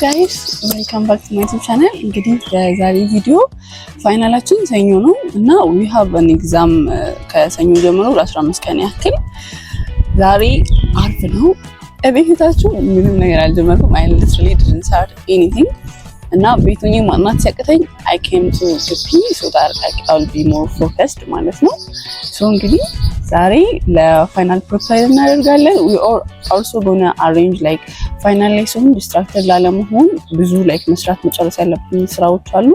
Guys, welcome back to my YouTube channel። እንግዲህ በዛሬ ቪዲዮ final ኣችን ሰኞ ነው እና we have an exam ከሰኞ ጀምሮ ለ15 ቀን ያክል። ዛሬ አርብ ነው። እቤታችሁ ምንም ነገር አልጀመርኩም። I literally didn't start anything እና ቤት ሆኜ ማጥናት ሲያቅተኝ I came to ግቢ so that I will be more focused ማለት ነው። So እንግዲህ ዛሬ ለ final prepare እናደርጋለን። We are also gonna arrange like final ላይ ሲሆን distracted ላለመሆን ብዙ like መስራት መጨረስ ያለብን ስራዎች አሉ።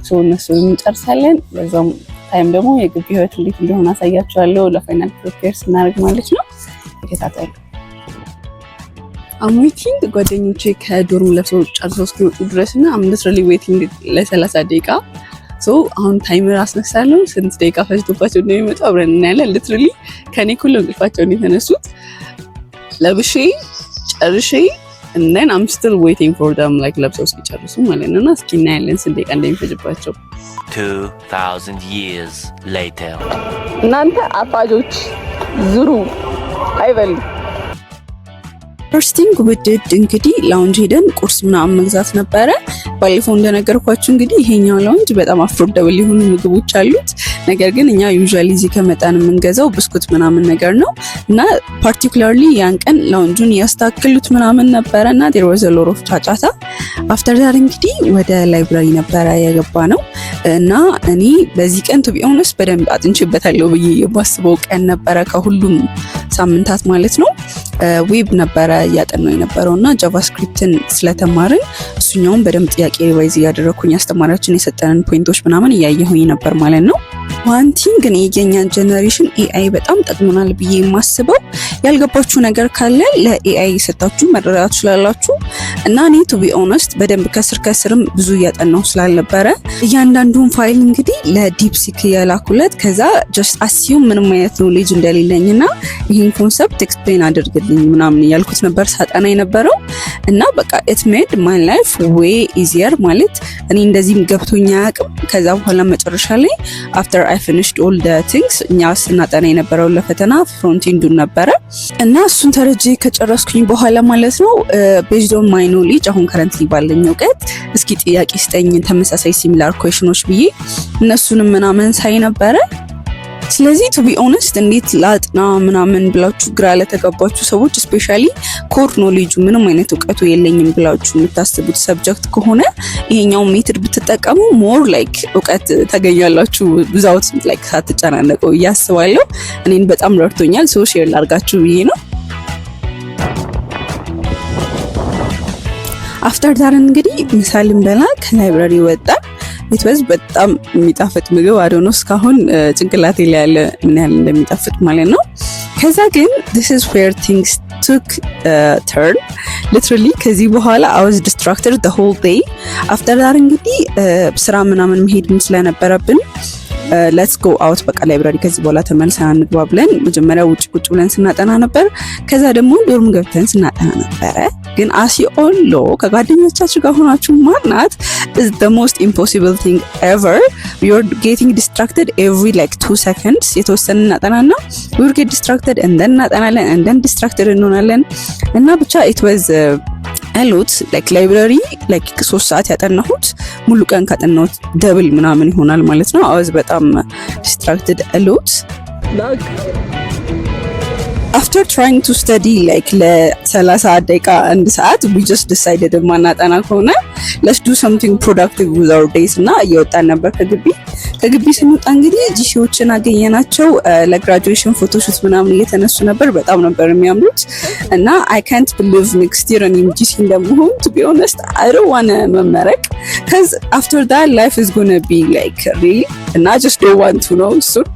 So እነሱን እንጨርሳለን። በዛውም time ደግሞ የግቢ ህይወት እንዴት እንደሆነ አሳያችኋለሁ ለ final prepare ስናደርግ ማለት ነው። ተከታተሉ። I'm waiting ጓደኞቼ ከ dorm ለብሰው ጨርሰው እስኪወጡ ድረስ እና I'm literally waiting ለ30 ደቂቃ። So አሁን timer አስነሳለሁ። ስንት ደቂቃ ፈጅቶባቸው እንደሚመጡ አብረን እናያለን። Literally ከኔ እኩል እንቅልፋቸውን የተነሱት። ለብሼ ጨርሼ and then I'm still waiting for them like ለብሰው እስኪጨርሱ ማለት ነው። እና እስኪ እናያለን ስንት ደቂቃ እንደሚፈጅባቸው። 2000 years later. እናንተ አፋጆች ዙሩ አይበሉ። First thing we did እንግዲህ lounge ሄደን ቁርስ ምናምን መግዛት ነበረ። ባለፈው እንደነገርኳችሁ እንግዲህ ይሄኛው lounge በጣም affordable የሆኑ ምግቦች አሉት። ነገር ግን እኛ usually እዚህ ከመጣን የምንገዛው ብስኩት ምናምን ነገር ነው እና particularly ያን ቀን lounge ኡን ያስተካክሉት ምናምን ነበረ እና there was a lot of ጫጫታ። After that እንግዲህ ወደ library ነበረ የገባነው እና እኔ በዚህ ቀን to be honest በደንብ አጥንቼበታለሁ ብዬ የማስበው ቀን ነበረ ከሁሉም ሳምንታት ማለት ነው። Web ነበረ እያጠናው የነበረው እና JavaScript ን ስለተማርን እሱኛውን በደንብ ጥያቄ revise እያደረግኩኝ አስተማሪያችን የሰጠንን point ኦች ምናምን እያየሁኝ ነበር ማለት ነው። One thing እኔ የኛን generation AI በጣም ጠቅሞናል ብዬ የማስበው ያልገባችሁ ነገር ካለ ለ AI ሰጣችሁ መረዳት ትችላላችሁ። እና እኔ to be honest በደንብ ከስር ከስርም ብዙ እያጠናሁ ስላልነበረ እያንዳንዱን ፋይል እንግዲህ ለ DeepSeek እየላኩለት ከዛ just assume ምንም አይነት knowledge እንደሌለኝ እና ይህን concept explain አድርግልኝ ምናምን እያልኩት ነበር ሳጠና የነበረው። እና በቃ it made my life way easier። ማለት እኔ እንደዚህም ገብቶኝ አያውቅም። ከዛ በኋላ መጨረሻ ላይ after I finished all the things፣ እኛ ስናጠና የነበረው ለፈተና frontend ኡን ነበረ እና እሱን ተረጄ ከጨረስኩኝ በኋላ ማለት ነው based on my knowledge፣ አሁን currently ባለኝ እውቀት እስኪ ጥያቄ ስጠኝ ተመሳሳይ similar question ኦች ብዬ እነሱንም ምናምን ሳይ ነበረ። ስለዚህ to be honest እንዴት ላጥና ምናምን ብላችሁ ግራ ለተጋባችሁ ሰዎች፣ especially core knowledge ኡ ምንም አይነት እውቀቱ የለኝም ብላችሁ የምታስቡት subject ከሆነ ይሄኛው method ብትጠቀሙ more like እውቀት ታገኛላችሁ without like ሳትጨናነቁ እያስባለሁ። እኔን በጣም ረድቶኛል። So share ላርጋችሁ ብዬ ነው። After that እንግዲህ ምሳ ልንበላ ከ library ወጣን። It was በጣም የሚጣፍጥ ምግብ። I don't know፣ እስካሁን ጭንቅላቴ ላይ ያለ ምን ያህል እንደሚጣፍጥ ማለት ነው። ከዛ ግን this is where things took turn literally። ከዚህ በኋላ I was distracted the whole day። After that እንግዲህ ስራ ምናምን መሄድም ስለነበረብን let's go out፣ በቃ library ከዚህ በኋላ ተመልሰን አንግባ ብለን መጀመሪያ ውጭ ቁጭ ብለን ስናጠና ነበር። ከዛ ደግሞ dorm ገብተን ስናጠና ነበረ። ግን as you all know ከጓደኞቻችሁ ጋር ሆናችሁ ማጥናት is the most impossible thing ever። You're getting distracted every like 2 seconds። የተወሰነ እናጠናና we'll get distracted and then እናጠናለን and then distracted እንሆናለን እና ብቻ it was a lot። Like library like 3 ሰዓት ያጠናሁት ሙሉ ቀን ካጠናሁት double ምናምን ይሆናል ማለት ነው። I was በጣም distracted a lot። After trying to study like ለ30 ደቂቃ አንድ ሰዓት we just decided ማናጠና ከሆነ let's do something productive with our days እና እየወጣን ነበር ከግቢ። ከግቢ ስንወጣ እንግዲህ GC ዎችን አገኘናቸው። ለ graduation photoshoot ምናምን እየተነሱ ነበር። በጣም ነበር የሚያምሩት እና አይ ካንት ብሊቭ ኔክስት ይር እኔም GC እንደምሆን። To be honest, I don't wanna መመረቅ 'cause after that life is gonna be like real እና just don't want to know እሱን።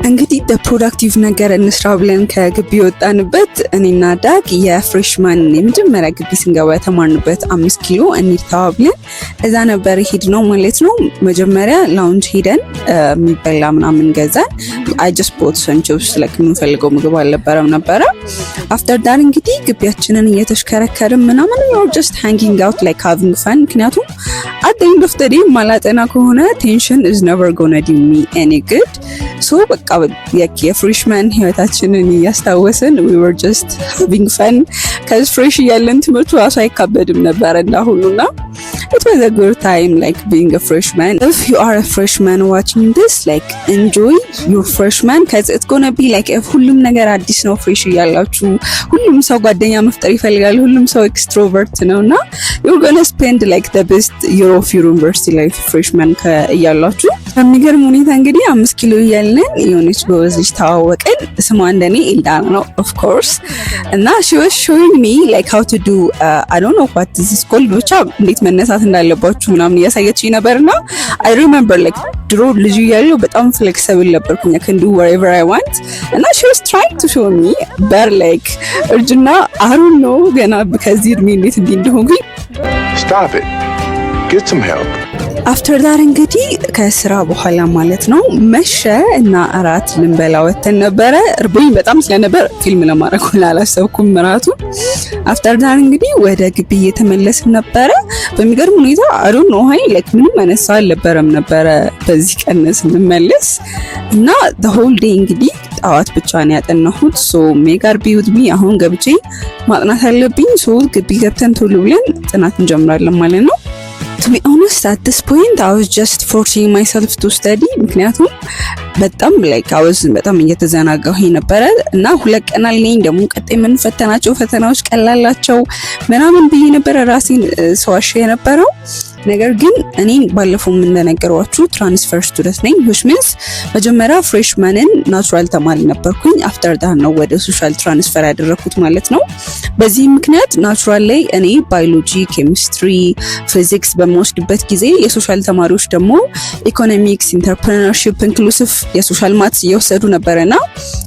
እንግዲህ productive ነገር እንስራ ብለን ከግቢ የወጣንበት እኔና ዳግ የ freshman የመጀመሪያ ግቢ ስንገባ የተማርንበት 5 ኪሎ እንሂድ ተባብለን እዛ ነበር ሄድነው ማለት ነው። መጀመሪያ lounge ሄደን የሚበላ ምናምን ገዛን። I just bought some chips። Like የምንፈልገው ምግብ አልነበረም ነበረ። After that እንግዲህ ግቢያችንን እየተሽከረከርን ምናምን we're just hanging out, like having fun። ምክንያቱም at the end of the day ማላጠና ከሆነ tension is never gonna do me any good። So በቃ የ freshman ህይወታችንን እያስታወስን we were just having fun, 'cause fresh እያለን ትምህርቱ ራሱ አይካበድም ነበረ እንዳሁኑና it was a good time, like being a freshman. If you are a freshman watching this, like enjoy your freshman, 'cause it's gonna be like ሁሉም ነገር አዲስ ነው። Fresh እያላችሁ ሁሉም ሰው ጓደኛ መፍጠር ይፈልጋል። ሁሉም ሰው extrovert ነው እና you're gonna spend like the best year of your university life freshman እያላችሁ። በሚገርም ሁኔታ እንግዲህ 5 ኪሎ እያለን የሆነች ጎበዝ ልጅ ተዋወቅን። ስሟ እንደኔ ኤልዳና ነው of course። እና she was showing me like how to do, I don't know what this is called፣ ብቻ እንዴት መነሳት እንዳለባችሁ ምናምን እያሳየችኝ ነበርና I remember like ድሮ ልጅ እያለሁ በጣም flexible ነበርኩኝ፣ I can do whatever I want። እና she was trying to show me, but like እርጅና አሩን ነው፣ ገና ከዚህ እድሜ እንዴት እንዲህ እንደሆንኩኝ። Stop it. Get some help. After that እንግዲህ ከስራ በኋላ ማለት ነው መሸ እና እራት ልንበላ ወተን ነበረ። እርቦኝ በጣም ስለነበር ፊልም ለማድረግ ሁላ አላሰብኩም እራቱ። After that እንግዲህ ወደ ግቢ እየተመለስን ነበረ። በሚገርም ሁኔታ I don't know why like ምንም አይነት ሰው አልነበረም ነበረ በዚህ ቀን ስንመለስ። እና whole day እንግዲህ ጠዋት ብቻ ነው ያጠናሁት። So may God be with me። አሁን ገብቼ ማጥናት አለብኝ። So ግቢ ገብተን ቶሎ ብለን ጥናት እንጀምራለን ማለት ነው። To be honest, at this point I was just forcing myself to study፣ ምክንያቱም በጣም like I was በጣም እየተዘናጋሁ ነበረ እና 2 ቀን አለኝ፣ ደግሞ ቀጣይ የምንፈተናቸው ፈተናዎች ቀላላቸው ምናምን ብዬ ነበረ ራሴን ሰዋሽ የነበረው። ነገር ግን እኔ ባለፈው እንደነገሯችሁ transfer student ነኝ፣ which means መጀመሪያ freshman ን natural ተማሪ ነበርኩኝ። After that ነው ወደ social transfer ያደረኩት ማለት ነው። በዚህ ምክንያት natural ላይ እኔ ባዮሎጂ፣ ኬሚስትሪ፣ ፊዚክስ በምወስድበት ጊዜ የ social ተማሪዎች ደግሞ economics፣ entrepreneurship፣ inclusive የ social maths እየወሰዱ ነበረና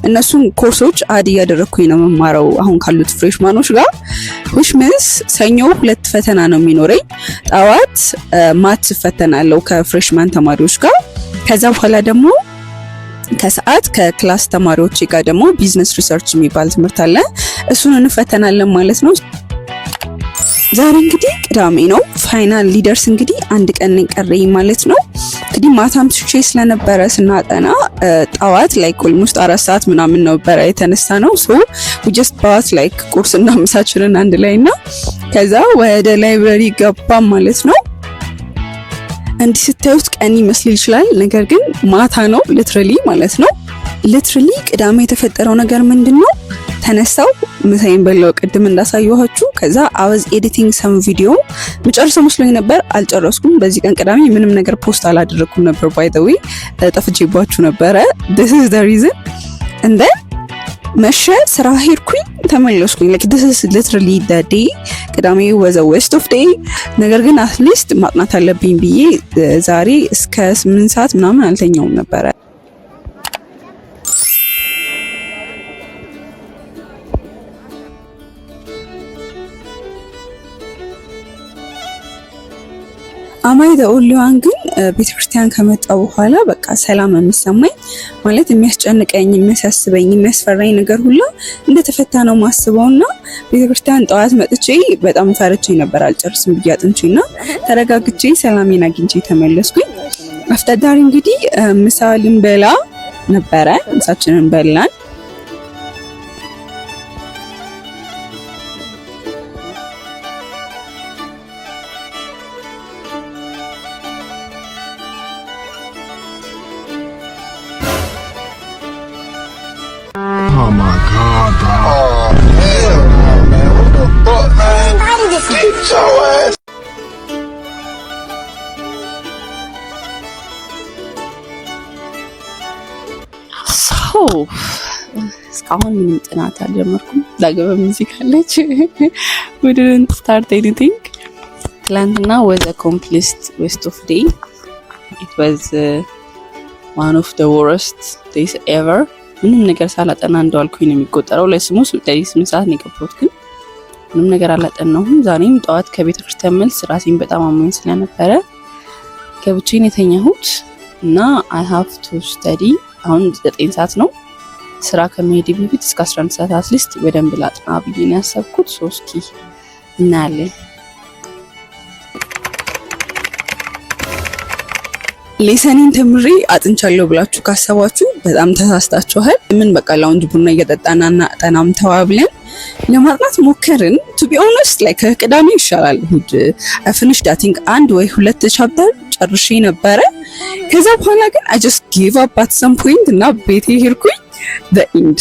እነሱን ኮርሶች add እያደረግኩኝ ነው የምማረው አሁን ካሉት freshman ኦች ጋር፣ which means ሰኞ ሁለት ፈተና ነው የሚኖረኝ። ጠዋት maths እፈተናለሁ ከ freshman ተማሪዎች ጋር። ከዛ በኋላ ደግሞ ከሰዓት ከ class ተማሪዎች ጋር ደግሞ business research የሚባል ትምህርት አለ። እሱን እንፈተናለን ማለት ነው። ዛሬ እንግዲህ ቅዳሜ ነው። Final ሊደርስ እንግዲህ አንድ ቀን ቀረኝ ማለት ነው። እንግዲህ ማታም ትቼ ስለነበረ ስናጠና ጠዋት like almost 4 ሰዓት ምናምን ነበረ የተነሳነው። So just ጠዋት like ቁርስና ምሳችንን አንድ ላይ እና ከዛ ወደ library ገባን ማለት ነው። እንዲህ ስታዩት ቀን ይመስል ይችላል፣ ነገር ግን ማታ ነው literally ማለት ነው። Literally ቅዳሜ የተፈጠረው ነገር ምንድን ነው? ተነሳው፣ ምሳዬን በላው ቅድም እንዳሳየኋችሁ። ከዛ I was editing some video፣ ምጨርሰው መስሎኝ ነበር፣ አልጨረስኩም። በዚህ ቀን ቅዳሜ ምንም ነገር post አላደረኩም ነበር። By the way ጠፍቼባችሁ ነበረ። This is the reason። And then መሸ፣ ስራ ሄድኩኝ፣ ተመለስኩኝ። Like this is literally the day። ቅዳሜ was a waste of day። ነገር ግን at least ማጥናት አለብኝ ብዬ ዛሬ እስከ 8 ሰዓት ምናምን አልተኛውም ነበረ። Am I the only one ግን ቤተክርስቲያን ከመጣ በኋላ በቃ ሰላም የሚሰማኝ፣ ማለት የሚያስጨንቀኝ፣ የሚያሳስበኝ፣ የሚያስፈራኝ ነገር ሁላ እንደተፈታ ነው ማስበው። እና ቤተክርስቲያን ጠዋት መጥቼ በጣም ፈርቼ ነበር አልጨርስም ብዬ አጥንቼ እና ተረጋግቼ ሰላሜን አግኝቼ ተመለስኩኝ። After that እንግዲህ ምሳ ልንበላ ነበረ። ምሳችንን በላን። Oh my God, bro. Oh, hell no, man. What the fuck, man? Get your ass. So እስካሁን ምንም ጥናት አልጀመርኩም። ዳግም ሙዚቃ አለች። We didn't start anything። ትላንትና was a complete waste of day። It was one of the worst days ever። ምንም ነገር ሳላጠና እንደዋልኩኝ ነው የሚቆጠረው። ለስሙ ለሊት 8 ሰዓት ነው የገባሁት፣ ግን ምንም ነገር አላጠናሁም። ዛሬም ጠዋት ከቤተ ክርስቲያን መልስ ራሴን በጣም አሞኝ ስለነበረ ገብቼ ነው የተኛሁት እና I have to study። አሁን 9 ሰዓት ነው። ስራ ከመሄድ በፊት እስከ 11 ሰዓት at least በደንብ ላጥና ብዬ ነው ያሰብኩት። So እስኪ እናያለን። Lesson ኤን ተምሬ አጥንቻለሁ ብላችሁ ካሰባችሁ በጣም ተሳስታችኋል። ምን በቃ lounge ቡና እየጠጣና ጠናም ተባብለን ለማጥናት ሞከርን። To be honest, like ከቅዳሜ ይሻላል እሁድ። I finished, I think, አንድ ወይ ሁለት chapter ጨርሼ ነበረ። ከዛ በኋላ ግን I just gave up at some point እና ቤቴ ሄድኩኝ። The end.